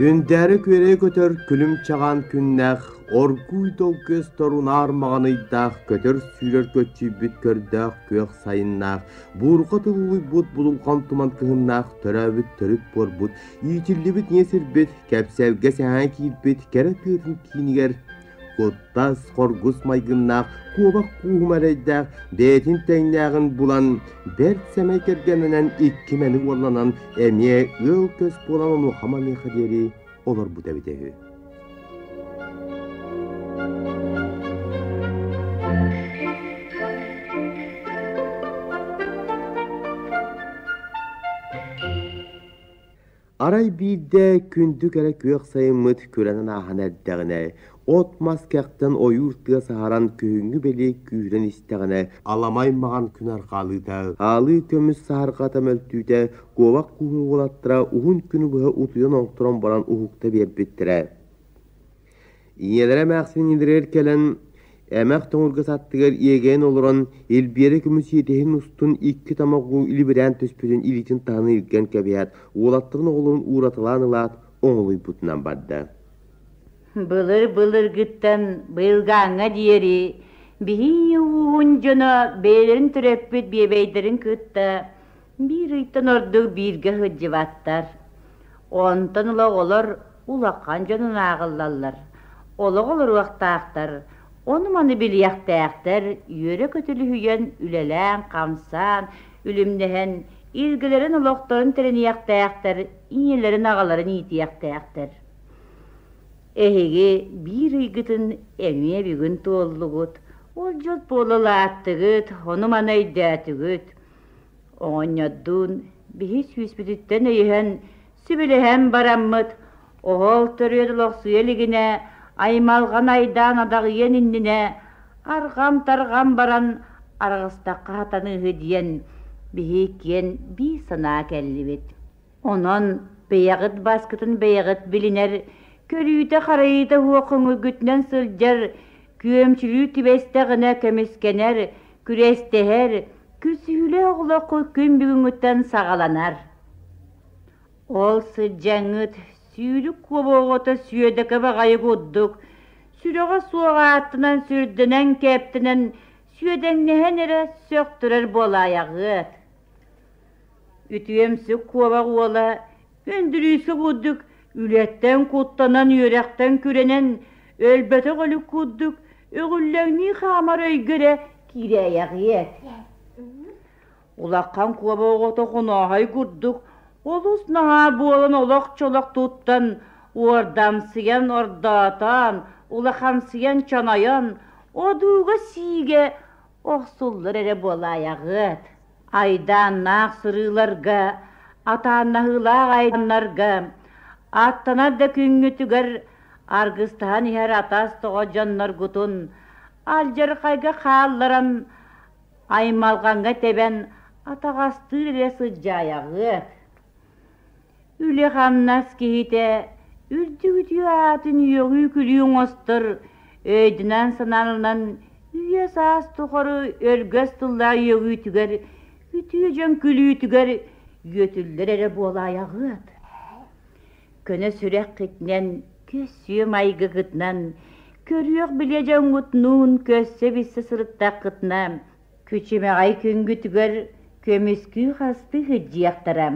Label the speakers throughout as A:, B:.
A: Күндээри күөрэй көтөр күлүм чаҕаан күннээх, оргууй долгуйа сторунаар маҕан ыйдаах, көтөр-сүүрэр көччүйбүт көрдөөх күөх сайыннаах, буурҕа тыллыйбыт будулҕан туман кыһыннаах төрөөбүт төрүт буорбут, иитиллибит ийэ сирбит, кэпсэлгэ сэһээн киирбит кэрэ тыатын киинигэр Куттас, хоргус майгыннаах, куобах кууһума эрэйдээх, бэйэтин тэҥнээҕин булан, бэрт сэмэй кэргэнинэн икки мэни уолланан, эмиэ ыал-көс буолан онуоха-маныаха диэри олорбут эбитэ үһү. Арай биирдэ күндү кэрэ күөх сайыммыт күрэнэн ааһан эрдэҕинэ, от-мас кэхтэн ойуур тыа саһаран күһүҥҥү бэлиэ күүһүрэн истэҕинэ, аламай маҕан күн арҕаалыыта, аалыы көмүс саһарҕата мөлтүүтэ, куобах кууһун уолаттара уһун күнү быһа утуйан оҥторон баран уһукта биэрбиттэрэ. Ийэлэрэ эмээхсин индирэр кэлэн, эмэх тоҥургас аттыгар иэгэйэн олорон, илбиэрэ көмүс иэдэһин устун икки тамах уу илибирээн түспүтүн илиитин таһынан илгэн кэбиһээт, уолаттарын оҕолорун уураталаан ылаат, оҥолуйбутунан барда.
B: Былыр-былыргыттан быйылгааҥҥа диэри биһи ууһун дьоно бэйэлэрин төрөппүт биэбэйдэрин кытта биир ыйтан ордук бииргэ сылдьыбаттар. Онтон ыла оҕолор улахан дьонун ааҕыллаллар, олох олоруохтаахтар, ону-маны билиэхтээхтэр, үөрэ-көтүлүһүйэн, үлэлээн-хамсаан, үлүмнэһэн, илгэлэрин олохторун тэриниэхтээхтэр, ийэлэрин-аҕаларын иитиэхтээхтэр. Эһиги биир ыйгытын эмиэ бүгүн туоллугут, ол дьол буола улааттыгыт, ону-маны өйдөөтүгүт. Оҕонньордуун биһи сүүспүтүттэн өйөһөн, сүбэлэһэн бараммыт, оһол төрүөт олохсуйа илигинэ, аймалҕан айдаан адаҕыйыан иннинэ, арҕам-тарҕам баран араҕыстахха сатаныыһы диэн биһи иккиэн биир санаа кэллибит. Онон бэйэҕит баскытын бэйэҕит билинэр, көрүүтэ-харайыыта суох көҥүлгүтүнэн сылдьар, күөмчүлүү түбэстэҕинэ көмүскэнэр, күрэстэһэр, күсүһүүлээх олоххо күн бүгүҥҥүттэн саҕаланар. Ол сылдьаҥҥыт сүүрүк куоба оҕото Сүөдэкэ баҕайы курдук, сүрэҕэ суох ааттанан сүрдэнэн-кээптэнэн сүөдэҥнэһэн эрэ сөхтөрөр буолаайаҕыат. Үтүөмсүк куобах уола Өндүрүүскэ курдук үлэттэн куттанан, үөрэхтэн күрэнэн, өлбөтөх өлүк курдук өҕүллэҥнии хаамар өйгө эрэ киирээйэҕиэт. Улахан куоба оҕото хонооһой курдук олус наһаа буолан олох-чолох туттан, уордамсыйан ордоотоон, улахамсыйан чонойон, одууга-сиигэ охсуллар эрэ буолаайаҕыат. Айдааннаах сырыыларга, атааннаһыылаах айаннарга, аттанар да күҥҥүтүгэр аргыстаһан иһэр атас тоҕо дьонноргутун алдьархайга хаалларан, аймалҕаҥҥа тэбэн атаҕастыыр эрэ сылдьаайаҕыат. Үлэ-хамнас киһитэ үрдүк үтүө аатын үөҕүү-күлүү оҥостор, өйдөнөн-санаанынан үйэ-саас тухары өргөс тыллаах үөҕүүтүгэр, үтүө дьон күлүүтүгэр үөтүллэр эрэ буолаайаҕыат. Көнө сүрэххитинэн, көссүө майгыгытынан, көрүөх-билиэ дьоҥҥутунуун көрсө-билсэ сырыттаххытына, күчүмэҕэй күҥҥүтүгэр көмүскүү-хастыы сылдьыахтара.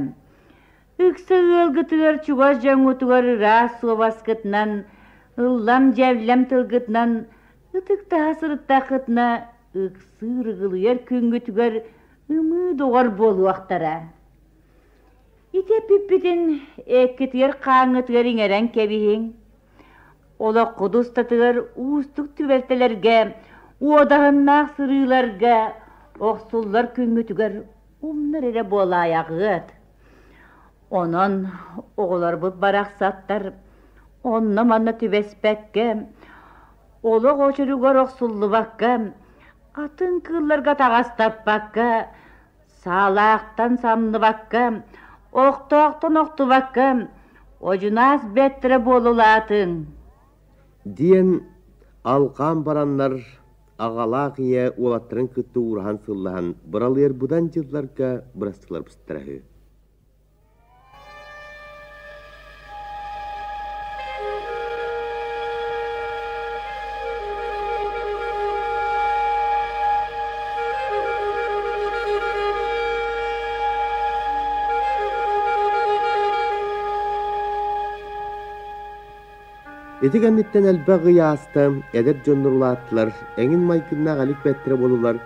B: Ыкса ыалгытыгар чугас дьоҥҥутугар ыраас суобаскытынан, ыллам-дьэблэм тылгытынан ытыктаһа сырыттаххытына ыксыыр-ыгылыйар күҥҥүтүгэр ымыы доҕор буолуохтара. Ити эппиппитин эккитигэр-хааҥҥытыгар иҥэрэн кэбиһиҥ. Олоххут устатыгар уустук түбэлтэлэргэ, уодаһыннаах сырыыларга охсуллар күҥҥүтүгэр умнар эрэ буолаайаҕыат. Онон оҕолорбут барахсаттар онно-манна түбэспэккэ, олох очуругар охсуллубакка, атын кыылларга таҕастаппакка, саалаахтан самныбакка, охтоохтон охтубакка, одьунаас бэттэрэ буолулаатыҥ
A: диэн алҕаан бараннар аҕалаах ийэ уолаттарын кытта уураһан сыллаһан быралыарбыдан дьылларга бырастыларбыстара үһү. Ити кэнниттэн элбэх ый ааста, эдэр дьоннор улааттылар, эҥин майгыннаах элик бэттэрэ буоллулар.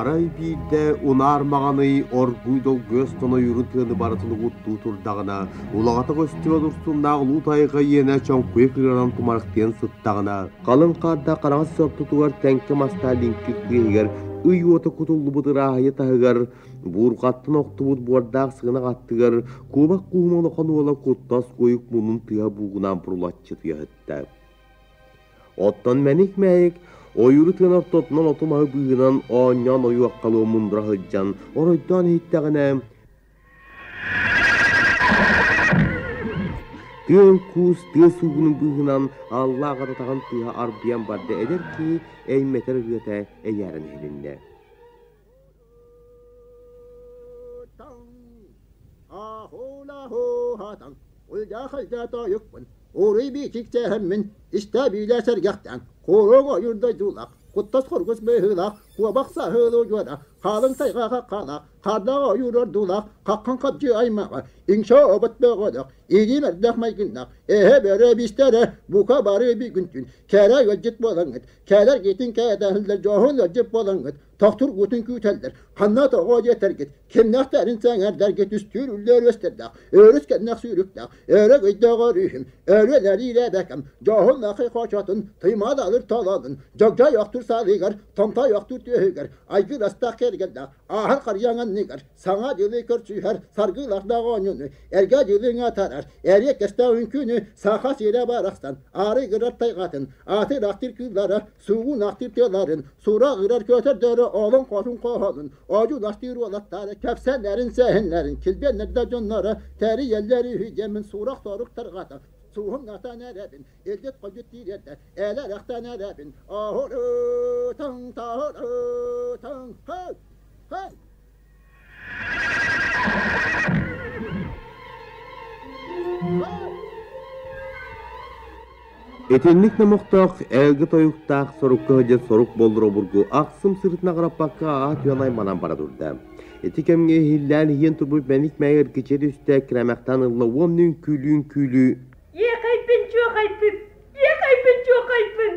A: Арай биирдэ унаар маҕаный оргууй долгуйас тонойуурун тыаны барытын угуттуу турдаҕына, улаҕата көстүбэт урсуннаах улуу тайҕа иэнэ чоҥкуйа кыыран тумарыктыйан сыттаҕына, халыҥ хаардаах хараҥа сортутугар тэҥкэ мастаах лиҥкир тыаһыгар ый уота кутуллубут ырааһыйа таһыгар, буурҕаттан охтубут буордаах сыгынах аттыгар куобах кууһума улахан уола куттас куойук муннун тыаһа буугунаан бурулаччы тыаһытта. Оттон мэник-мэйик ойууру тыын ортотунан оту-маһы быыһынан оонньоон ойуоххалыы мундура сылдьан оройдоон иһиттэҕинэ, тыал-куус тыа суугунун быыһынан аллаах ататаҕын тыаһа арбыйан барда эдэр киһи эймэтэр ырыата эйээрэн иһилиннэ.
C: Уруй-биитик-чээһэммин, истээ-биилээ сэргэхтээн, куоруоҥ ойуур дойдулаах, куттас хоргус быһыылаах, куобах саһыл удьуора, хаалыҥ тайҕа хаххалаах, хаардаах ойуур ордуулаах, хаххан хабдьы аймаҕа, иҥсэ обот бөҕөлөөх, илии мэрдээх майгыннаах, эһэ бөрө биистэрэ, бука бары бүгүн-түүн, кэрэ ыалдьыт буолаҥҥыт, кэлэргитин кээтэһэллэр, дьоһун ыалдьыт буолаҥҥыт, тохтур уутун күүтэллэр, ханна тоҕо диэтэргит, кимнээхтэрин сэҥээрдэргит үстүүр үллэр үөстэрдээх, өрүс кэннэх сүүрүктээх, өрө өйдөөх өрүүһүм, өрүөлэриирээбэкэм, дьоһун ахый хочотун, тыймаалалыр толоонун, дьогдьой охтур саалыгар, томтой охтур түөһүгэр, айгыр астаах кэргэллээх, ааһар харыйаҥ анныгар, саҥа дьылы көрсүһэр, саргылардаах оонньууну, эргэ дьылы атаарар, эриэккэстээх үҥкүүнү саха сирэ барахсан, аары гырар тайҕатын, аатыр ахтыр кыыллара, Суугун ахтыр тыаларын, сураҕырар көтөрдөрү олоҥ хотун хоһоонун, одьун астыыр уолаттары, кэпсэннэрин сэһэннэрин, килбиэннэр да дьонноро, тэрийэллэр үһү диэммин сурах-сорук тарҕата, суһумнатан эрэбин, илдьит-хойут тириэрдэ, элэрэхтэн эрэбин, оһурутуҥ, тоһурутуҥ, хэй, хэй!
A: Итинник номохтоох эйгэ тойуктаах сорукка сылдьар сорук боллур обургу ахсым сырытын аҕыраппакка аат үөн айманан бара турда. Ити кэмҥэ иһиллээн иһийэн турбут мэник мэйэр кичэ түстэ кирэмэхтэн ылла уонна үҥкүүлүү-үҥкүүлүү
B: Иэхэйбин чуохайбын, иэхэйбин чуохайбын,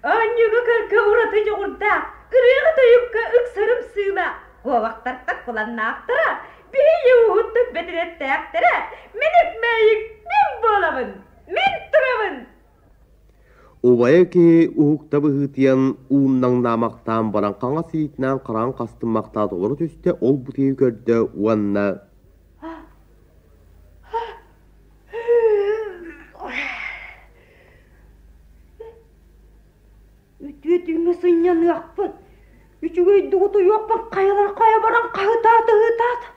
B: оонньууга көргө ураты дьоҕурдаах, ырыаҕа тойукка ыксарым сыыла, куобахтартан куланнаахтара, биһиги ууһуттан бэтирэттээхтэрэ, мин ыкмээйик мин буолабын, мин турабын.
A: Убайа киһи уһукта быһыытыйан ууннаҥнаамахтаан баран хаҥас илиитинэн хараҕын хастыммахтаат олоро түстэ, ол бутуйу көрдө уонна
B: Үтүө түүҥҥэ сынньаныахпын, үчүгэйдик утуйуохпун хайалар хайа баран хаһытаата-ыһытаата,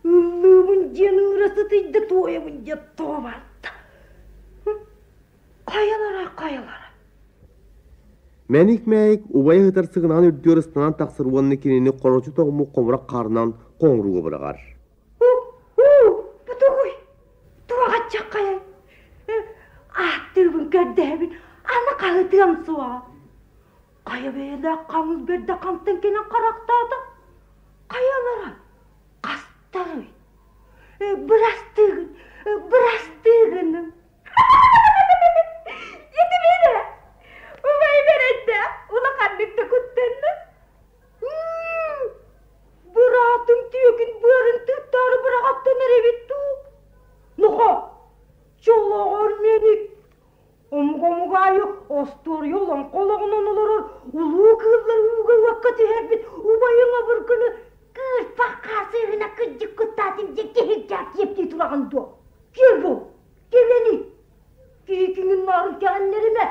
B: ыллыыбын диэн ыыра сытыйда, туойабын диэн тоҕо барда. Хайалара, хайалара.
A: Мэник-мэйик убайа ыһытар сыгынаҕын үрдүгэр ыстанан тахсар уонна кинини хорочу тоҕуммут хомурах хаарынан хоҥурууга быраҕар.
B: Бу тугуй? Туоҕаччаххайай? Ааттыыбын көрдөһөбүн, аны хаһытыам суоҕа. Хайа бэйэлээх хаҥыл бэрдэ хантан кэлэн харахтаата? Хайалара? Хастарый? Бырастыыгын, бырастыыгын. Итимине! Убай бэрэйдэ, улаханнык да куттанным. Быраатым түөкүн быарын тыттаары быраҕаттанар эбит дуу? Нохо, чолоҕор мэник! Омук-омук аайы остуоруйа олоҥхо олоҕунан олорор улуу кыыллар ууга-уокка түһэрбит убайыҥ обургуну кыырпах хаасыһына кырдьык куттаатым диэн киһиргээх киэптии тураҕын дуо? Киэр буол! Кэлэний! Киһи наарын кэҕиннэримэ!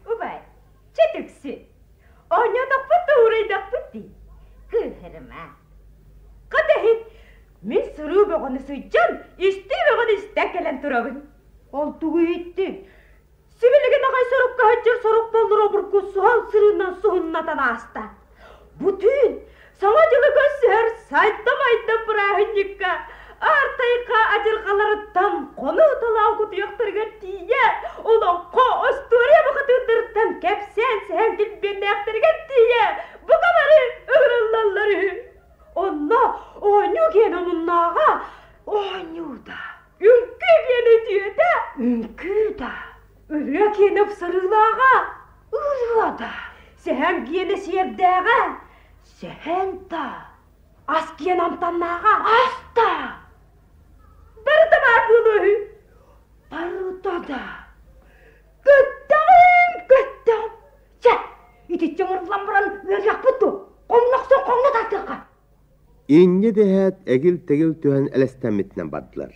B: Убай, чэ түксү! Оонньоотохпут да уурайдахпыт дии. Кыыһырыма. Хата иһит, мин сырыы бөҕөнү сылдьан, истии бөҕөнү истэн кэлэн турабын. Ол тугу иһиттиҥ? Сибилигин аҕай сорукка сылдьар сорук боллур обургу суһал сырыынан суһуннатан ааста. Бу түүн Саҥа дьылы көрсүһэр сайда-майда бырааһынньыкка Аар тайҕа адьырҕаларыттан хонуу талаан кутуйахтарыгар тиийэ, олоҥхо, остуоруйа бухатыырдарыттан кэпсээн-сэһэн килбиэннээхтэригэр тиийэ бука бары ыҥырыллаллар үһү. Онно оонньуу киэн омуннааҕа оонньуу да, үҥкүү киэн үтүөтэ үҥкүү да, ырыа киэн ыпсарыылааҕа ырыа да, сэһэн киэнэ сиэрдээҕэ сэһэн да, ас киэн амтаннааҕа ас да. Барыта баар буолуо үһү. Барыта да. Көттөҕүм, көттөҕүм. Чэ, итиччэ оҥоруллан баран ыарыахпыт дуо? Хоҥнохсон хоҥно тартыахха.
A: Инньэ дэһээт эгил-тэгил түһэн элэстэммитинэн бардылар.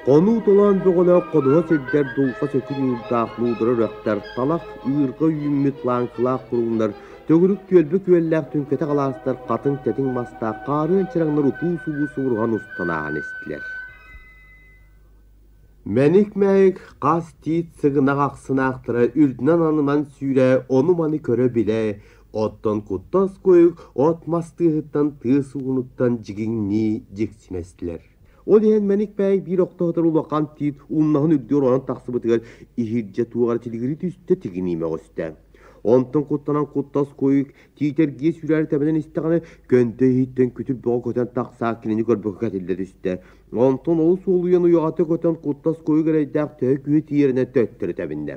A: Хонуу толоон бөҕөлөөх ходуһа сирдэр дулҕа сөкүн уурдаах нуудара үрэхтэр, талах ыырга үүммүт лааҥкылаах куруҥнар, төгүрүк түөлбэ күөллээх түҥкэтэх алаастар хатыҥ тэтиҥ мастаах хаарыан чараҥнар утуу-субуу субуруһан устан ааһан истилэр. Мэник-мэйик хас тиит сыгынах ахсынаахтара үрдүнэн-аннынан сүүрэ ону-маны көрө-билэ, оттон куттас куйук от-мас тыаһыттан тыа сугунуттан дьигиҥнии дьиксинэстилэр. Ол иһэн Мэник-Бэйик биир охтоотор улахан тиит умнаһын үрдүгэр онон тахсыбытыгар иһирдьэ туох эрэ тилигирии түстэ тигинии мөҕүстэ. Онтон куттанан куттас куйук Тиитэргиэ сүүрээри тэбэнэн истэҕинэ, көнтө иһиттэн күтүр бөҕө көтөн тахсаат кинини көрбөккө кэтиллэ түстэ. Онтон олус уолуйан уйаҕата көтөн куттас куйук эрэйдээх төһө күүһэ тиийэринэн төттөрү тэбиннэ.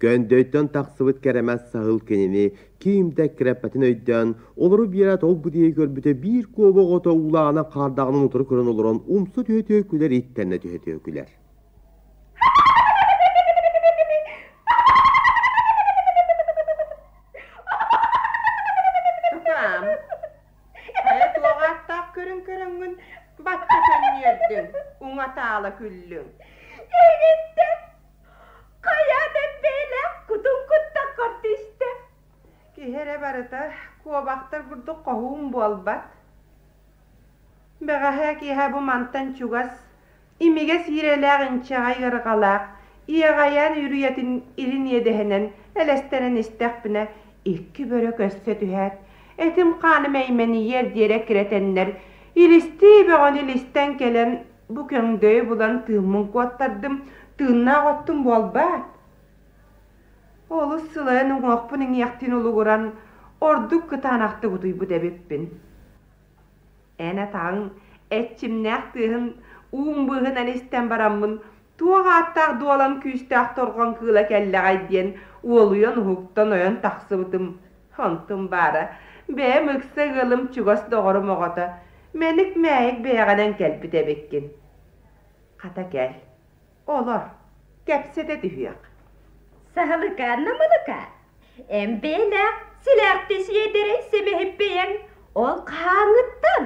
A: Көндөйтөн тахсыбыт кэрэмэс саһыл кинини ким да эккирэппэтин өйдөөн, олору биэрээт ол-бу диэки көрбүтэ биир куоба оҕото уулааҕынан хаардаҕынан утары көрөн олорон умса түһэ-түһэ күлэр иттэннэ түһэ-түһэ күлэр.
D: Тукаам, хайа туох ааттаах көрүн көрөҥҥүн бачча көнньүөрдүҥ, уҥа-таала күллүҥ?
B: Эйигиттэн хайа да бэйэлээх кутун куттаккар түстэ.
D: Киһи эрэ барыта куобахтар курдук хоһуун буолбат. Бэҕэһээ киэһэ бу мантан чугас Имигэс иирэлээх инчэҕэй ыарҕалаах, иэҕэйээн үрүйэтин илин иэдэһинэн элэстэнэн истэхпинэ, икки бөрө көссө түһээт, этим-хааным эймэнийиэр диэри эккирэтэннэр, илистии бөҕөнү илистэн кэлэн, бу көҥдөйү булан тыыммын куоттардым, тыыннаах оттум буолбаат? Олус сылайан уҥуохпун иҥиэхтиин улугуран, ордук кытаанахтык утуйбут эбиппин. Эн атаҕыҥ эрчимнээх тыаһын уум быыһынан истэн бараммын, туох ааттаах дуолан күүстээх торҕон кыыла кэллэҕэй диэн уолуйан уһуктан ойон тахсыбытым. Онтум баара, бэйэм ыкса ыалым чугас доҕорум оҕото, мэник-мээйик бэйэҕинэн кэлбит эбиккин. Хата кэл, олор, кэпсэтэ түһүөх.
B: Саһылыка, намылыка, Эмбээлээх силээхти сиэдэрэй сэмэһиппэйэҥ ол хаһааҥҥыттан,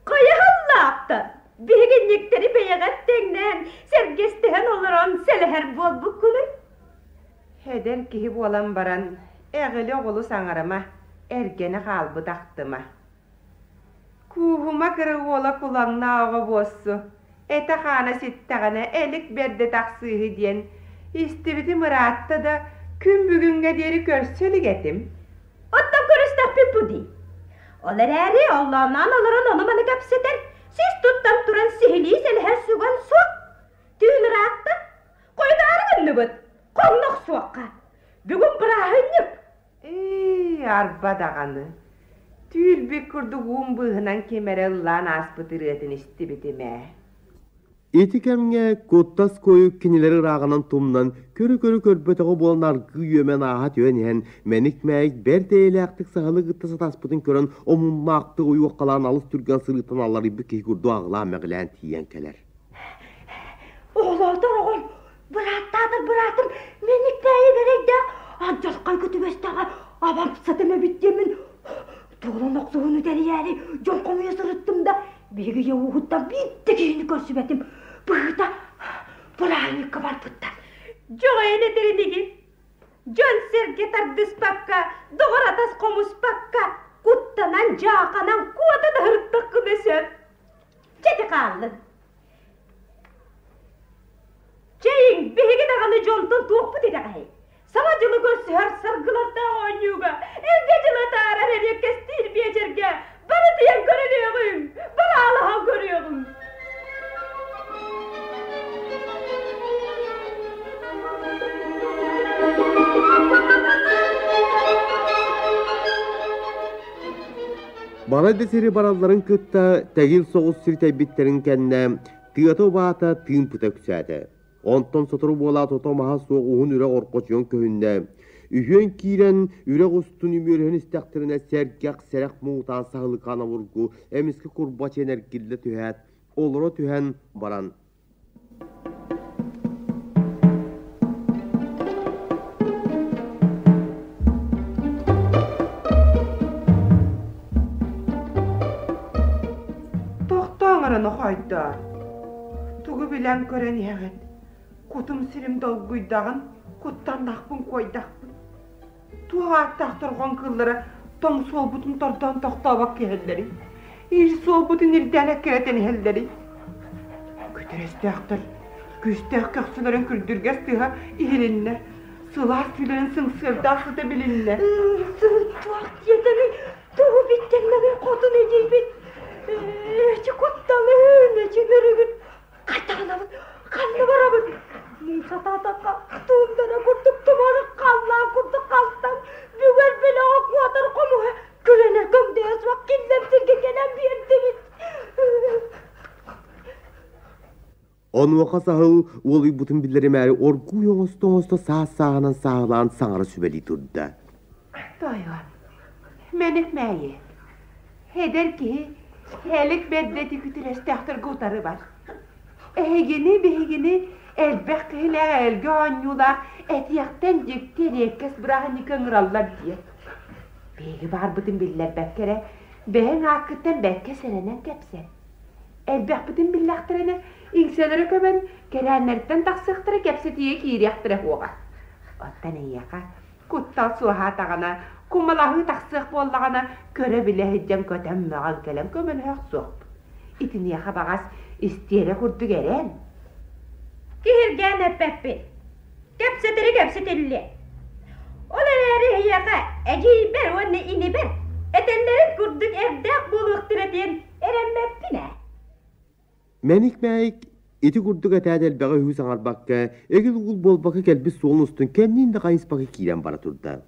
B: хайаһаллаахтан биһигинньиктэри бэйэҕэр тэҥнээн, сэргэстэһэн олорон сэлэһэр буолбуккунуй?
D: Эдэр киһи буолан баран, эҕили оҕолу саҥарыма, эргэни хаалбыт ахтыма. Кууһума кыра уола кулаҥнаах оҕо буоссу, этэ-хаана ситтэҕинэ элик бэрдэ тахсыыһы диэн истибитим ыраатта да, күн бүгүҥҥэ диэри көрсө илик этим.
B: Оттон көрүстэхпит бу дии. Ол эрээри оллооноон олорон ону-маны кэпсэтэр, сис туттан туран сиһилии сэлэһэр сүгэн суох. Түүн ыраатта, хойутаары гынныбыт, хоҥно охсуохха. Бүгүн бырааһынньык.
D: Ээ, арба даҕаны, түүл-бит курдук уум быыһынан ким эрэ ыллаан ааспыт ырыатын истибитим ээ.
A: Ити кэмҥэ куттас куойук кинилэри ырааҕынан тумнан, көрү-көрү көрбөтөҕө буолан аргыы үөмэн ааһа түһэн иһэн, мэник-мээйик бэрт эйэлээхтик саһылы кытта сатаспытын көрөн, омуннаахтык уйуоххалаан алыс түргэн сырыыттан алларыйбыт киһи курдук аҕылаан-мэҕилээн тиийэн кэлэр.
B: Оҕолоотор оҕом, бырааттаатар быраатым мэник-мээйик эрэйдээх алдьархайга түбэстэҕэ абам сатым эбит диэммин туолан охсуһууну тэрийээри дьон хомуйа сырыттым да биһиги ийэ ууһуттан биирдэ киһини көрсүбэтим быһыыта бырааһынньыкка барбыттар дьоҕойон этэринигин дьон-сэргэ тардыспакка доҕор-атас хомуспакка куттанан дьааханан куота да сырыттаххына сөп чэти хааллын чэйиҥ биһиги. дьонтон туохпут итэҕэһий? Саҥа дьылы көрсүһэр саргылардаах оонньууга, эргэ дьылы атаарар эриэккэстиир биэчэргэ бары тиийэн көрүлүөҕүҥ, бараалаһан көрүөҕүҥ.
A: Балай да сири баралларын кытта тэгил соҕус сир тэйбиттэрин кэннэ тыата убаата тыымпыта үксээтэ. Онтон сотору буолаат ото маһа суох уһун үрэх орхочуйан көһүннэ. Үһүөн киирэн үрэх устун үмүөрүһэн истэхтэринэ сэргэх сэрэх муҥутаан саһылыкаан обургу эмискэ курбачыйан эргиллэ түһээт, олоро түһэн баран
D: Тохтооҥ эрэ нохойдоор. Тугу билэн көрөн иһэҕит? Кутум-сирим долгуйдаҕын, куттаннахпын куойдахпын. Туох ааттаах торҕон кыыллара тоҥ суолбутун тордоон тохтообокко иһэллэрий? Ир суолбутун ирдээн эккирэтэн иһэллэрий? Көтөр өстөөхтөр күүстээх көхсүлэрин күрдүргэс тыаһа иһилиннэ, сылаас түүлэрин сыҥсыардаах сыта билиннэ.
B: Туох диэтэний? Тугу биттэннэбин хотун эдьиийбит? Эчи кутталын, эчи нөрүгүн Хайтаҕынабыт, ханна барабыт? Муҥсатаатахха, туундара курдук тумары халлаан курдук халтан, бүгэр бэлэҕэ куотар хомуһа күрэнэр көҥдөйө суох киллэм сиргэ кэлэн биэрдибит.
A: Онуоха саһыл уолуйбутун биллэримээри оргууй оҥосто-оҥосто саас-сааһынан сааһылаан саҥара сүбэлии турда.
D: Тойон, мэник мээйи, эдэр киһи элик бэрдэ күтүрэстээхтэргэ утары бар. Эһигини биһигини элбэх киһилээх элгэ оонньуулаах этиэхтэн дьикти эриэккэс бырааһынньыкка ыҥыраллар диэн. Биһиги баарбытын биллэрбэккэ эрэ, бэйэҥ ааккыттан бэркэ сэрэнэн кэпсэт. Элбэхпитин биллэхтэринэ, иҥсэлэрэ көбөн, кэрээннэриттэн тахсыахтара, кэпсэтиигэ киириэхтэрэ суоҕа. Оттон эйиэхэ куттал суоһаатаҕына, кумалаһыы тахсыах буоллаҕына, көрө-билэ сылдьан көтөн-мөҕөн кэлэн көмөлөһүөх суохпут. Итиниэхэ баҕас истиэрэ курдук эрэн.
B: Киһиргээн эппэппин. Кэпсэтэри кэпсэтиллиэ. Ол эрээри эһиэхэ эдьиийбэр уонна инибэр этэллэрин курдук эрдээх буолуохтара диэн эрэммэппин ээ.
A: Мэник-мэйик ити курдук этээт элбэҕи үһү саҥарбакка, эгил-угул буолбакка кэлбит суолун устун кэнниин да хайыспакка киирэн бара турда.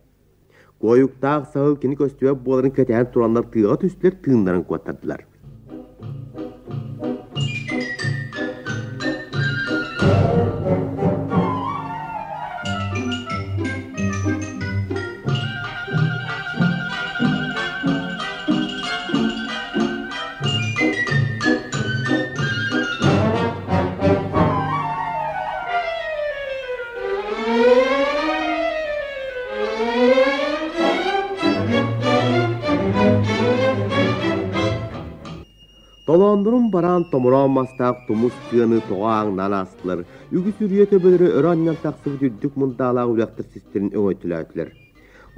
A: Куойуктаах саһыл кини көстүбэт буоларын кэтэһэн тураннар тыаҕа түстүлэр, тыыннарын куоттардылар. Толооннорун бараан томороон мастаах тумус тыаны тоҕо ааҥнаан аастылар, үгүс үрүйэ төбөлөрө өрө анньан тахсыбыт үрдүк мындаалаах үрэхтэр систэрин өҥөйтөлөөтүлэр.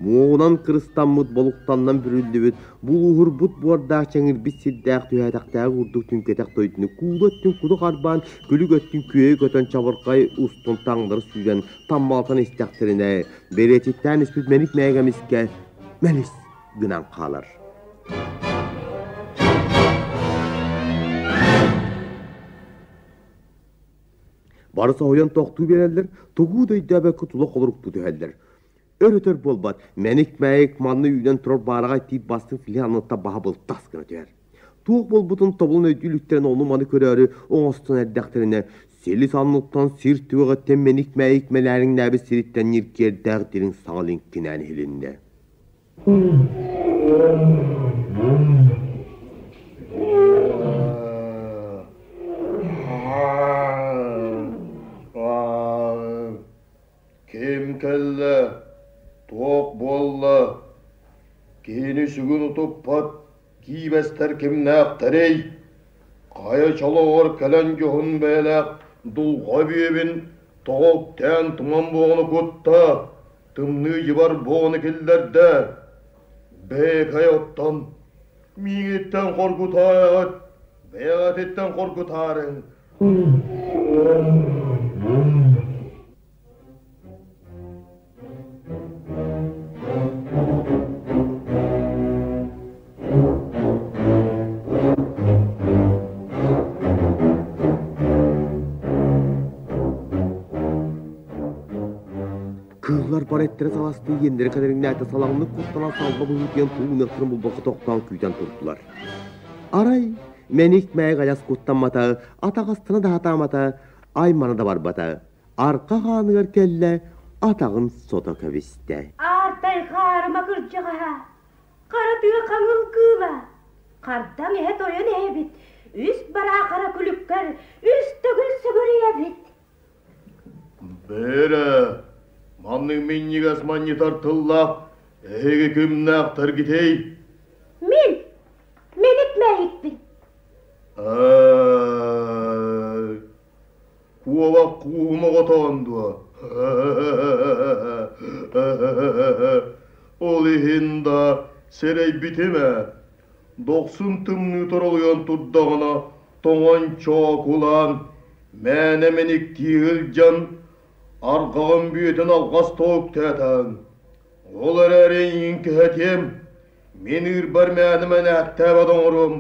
A: Муоҕунан кырыстаммыт, болуктаннан бүрүллүбүт, булууһурбут буордаах чэҥирбит сирдээх түһээтэхтээҕи курдук түҥкэтэх дойдуну куула өттүн куду харбаан, күлүк өттүн күөйэ көтөн чабырҕай устун таҥнары сүүрэн таммалатан истэхтэринэ, бэриэтиттээн испит мэник мэйик эмискэ мэлис гынан хаалар. Бары соһуйан тохтуу биэрэллэр, тугу да өйдөөбөккө тула холоруктуу түһэллэр. Өр-өтөр буолбат, мэник-мэйик манна үүнэн турар баараҕай тиит бастыҥ силиһин анныттан баһа былтас гына түһэр. Туох буолбутун тобулун өйдүү иликтэрин ону-маны көрөөрү оҥостон эрдэхтэринэ, силис анныттан сир түгэҕиттэн мэник-мэйик мэлээриҥнээбит сириттэн ньиргиэрдээх дириҥ саҥа лиҥкинээн иһилиннэ.
E: Ким кэллэ? Туох буолла? Киһини сүгүн утуппат киибэстэр кимнээхтэрий? Хайа чолоҕор кэлэн дьоһун бэйэлээх дулҕа бүөбүн тоҕо үктээн туман буоҕуну кутта, тымныы дьыбар буоҕуну киллэрдэ? Бэйэкэй оттон миигиттэн хоргутаайаҕыт, бэйэҕититтэн хоргутаарыҥ.
A: Кыыллар бары эттэрэ саластыы иэннэрэ кэдэриҥнээтэ салаҥнык куттанан салба быһыытыйан туу ыныахтарын булбакка тохтоон күүтэн турдулар. Арай мэник мэйик адьас куттаммата, атаҕастана да сатаамата, аймана да барбата. Арка хааныгар кэллэ, атаҕын сото кэбистэ.
B: Аартай хаарыма кырдьаҕаһа, хара тыа хаҥыл кыыла, хардаҥ эһэ тойон эһэбит, үс бараа хара күлүккэр үс төгүл сүгүрүйэбит.
E: Бээрэ, маннык минньигэс манньытар тыллаах эһиги кимнээхтэргитий?
B: Мин, Мэник Мэйикпин.
E: Куобах кууһум оҕотоҕун дуо? Ол иһин да сэрэйбитим ээ. Дохсун тымныы торолуйан турдаҕына тоҥон чоокулаан, мээнэ мэниктии сылдьан, арҕаҕын бүөтүн алҕас тоһуктаатаҥ. Ол эрээри эйигин кэһэтиэм, мин ыырбар мээнэ мэнээктээбэт оҥоруом.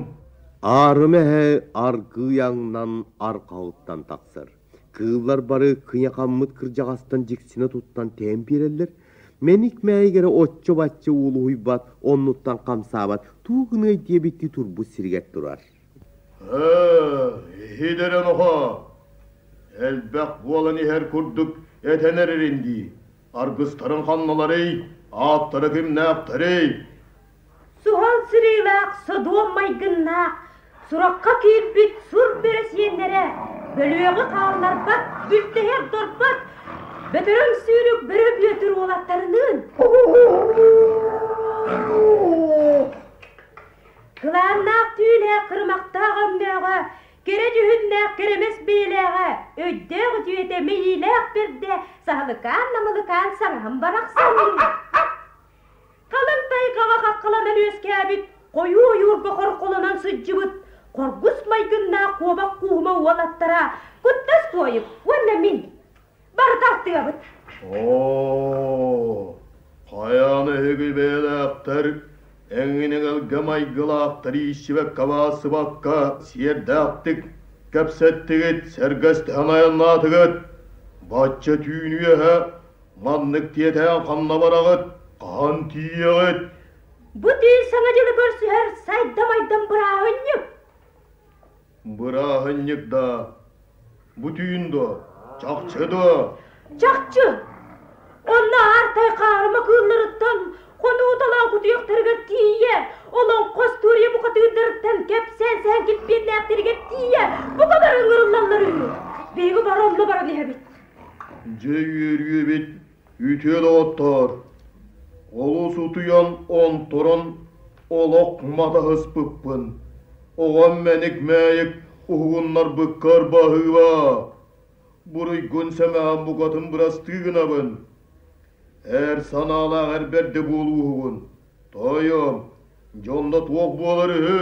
A: Аарыма эһэ аргыый аҥнан арҕаҕыттан тахсар. Кыыллар бары кыйахаммыт кырдьаҕастан дьиксинэ туттан тэйэн биэрэллэр. Мэник мэйик эрэ оччо-бачча уулуһуйбат, оннуттан хамсаабат, туу гыныай диэбиттии турбут сиригэр турар.
E: Ээ, иһит эрэ нохоо, элбэх буолан иһэр курдук этэн эрэрин дии. Аргыстарын ханналарый, ааттара кимнээхтэрий?
B: Суһал сырыылаах содуом майгыннаах, сурахха киирбит сур бөрө сиэннэрэ, бөлүөҕү хаалларбат, бүлтэһэр дорбот, бөтөрөҥ сүүрүк бөрө бүөтүр уолаттарыныын Кылааннаах түүлээх кырымахтаах өҥнөөҕө, кэрэ дьүһүннээх кэрэмэс бэйэлээҕэ, өйдөөх үтүөтэ мэйиилээх бэрдэ, саһылыкаан-намылыкаан саҥаһым барахсан. Халыҥ тайҕаҕа хаххаланан үөскээбит, хойуу ойуурга хорхолонон сылдьыбыт, хоргус майгыннаах куобах кууһума уолаттара Куттас Туойук уонна мин бары тартыабыт.
E: Оо, хайаан эһиги бэйэлээхтэр эҥинэҥэлгэ майгылаахтар ииссибэккэ-баасыбакка сиэрдээхтик кэпсэттигит, сэргэстэһэн айаннаатыгыт. Бачча түүн үөһэ Маннык тиэтээн ханна бараҕыт, хаһан тиийэҕит?
B: Бу түүн Саҥа дьылы көрсүһэр сайдам-айдам бырааһынньык.
E: Бырааһынньык да? Бу түүн дуо? Чахчы дуо?
B: Чахчы! Онно аартай хаарыма кыылларыттан, хонуу-талаан кутуйахтарыгар тиийэ, олоҥхо остуоруйа бухатыырдарыттан кэпсээн сэһэн килбиэннээхтэригэр тиийэ бука бары ыҥырыллаллар үһү. Биһиги бары онно баран иһэбит.
E: Дьэ үөрүөбүт, үтүө доҕоттоор! Олус утуйан онторон олох матаһыспыппын. Оҕом мэник-мээйик уһугуннарбыккар баһыыба. Буруйгун сэмэҕин букатын бырастыы гынабын. Эр санаалаах эр бэрдэ буолууһугун. Тоойуом, дьонно туох буолар үһү?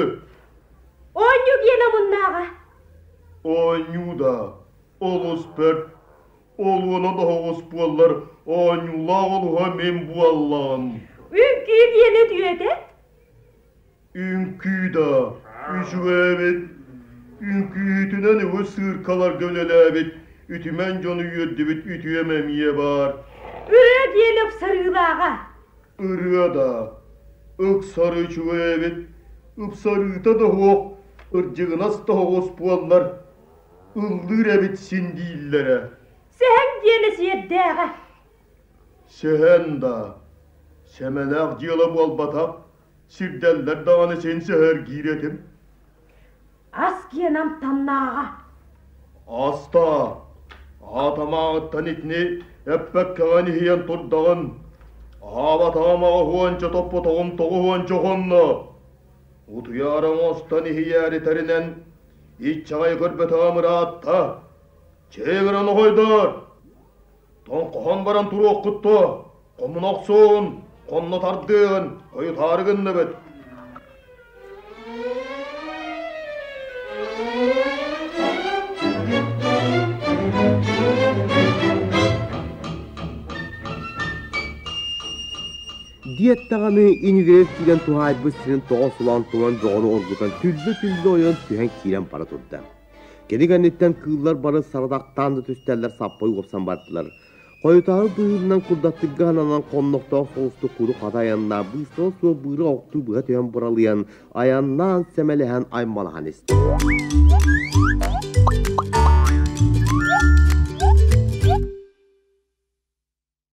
B: Оонньуу диэн омуннааҕа.
E: Оонньуу да, Олус бэрт, олуона доһоҕос буоллар, оонньуулаах олуһа мин буоллаҕым.
B: Үҥкүү диэни үтүөтэ?
E: Үҥкүү да, үчүгэй эбит. Үҥкүүһүтүнэн үгүс сыыркаларга үлэлээбит, үтүмэн дьону үөрдүбүт үтүөм эмиэ баар.
B: Ырыа диэн ыпсарыылааҕа.
E: Ырыа да, ыксары үчүгэй эбит. Ыпсарыыта да суох, ырдьыгынас тоһоҕос буоллар, Ыллыыр эбит син дииллэрэ.
B: Сэһэн диэнэ сиэрдээҕэ.
E: Сэһэн да, сэмэлээх дьыала буолбатах, сирдэллэр даҕаны син сэһэргиир этим.
B: Ас киэн амтаннааҕа.
E: Аста, аатамааҕыттан итини эппэккэҕин иһийэн турдаҕын. Аһаабатаҕым аҕыһуонча топпотоҕум тоҕуһуонча хонно. Утуйаары оҥостон иһийээри тэринэн Иччэҕэй көрбөтөҕүм ыраатта. Чээгирэн оҕойдоор! Тоҥхоһон баран туруоххут дуо? Хомуна охсуоҕун, хонно тардыаҕын, хойутаары гынныбыт.
A: Диэт даҕаны инигирэр киирэн туһаайбыт сирин тоҕо сулаан туман бөҕөнү оргутан түллэ-түллэ ойон түһэн киирэн бара турда. Кини кэнниттэн кыыллар бары сарадахтаан да түстэллэр саппай уопсан бардылар. Хойутааһы быһыытынан курдаттык ананан хоннохтоох соҕустук куру хата айаннаа быыстала суох быыра охтуу быһа түһэн быралыйан, айаннаан сэмэлэһэн аймалаһан истэ.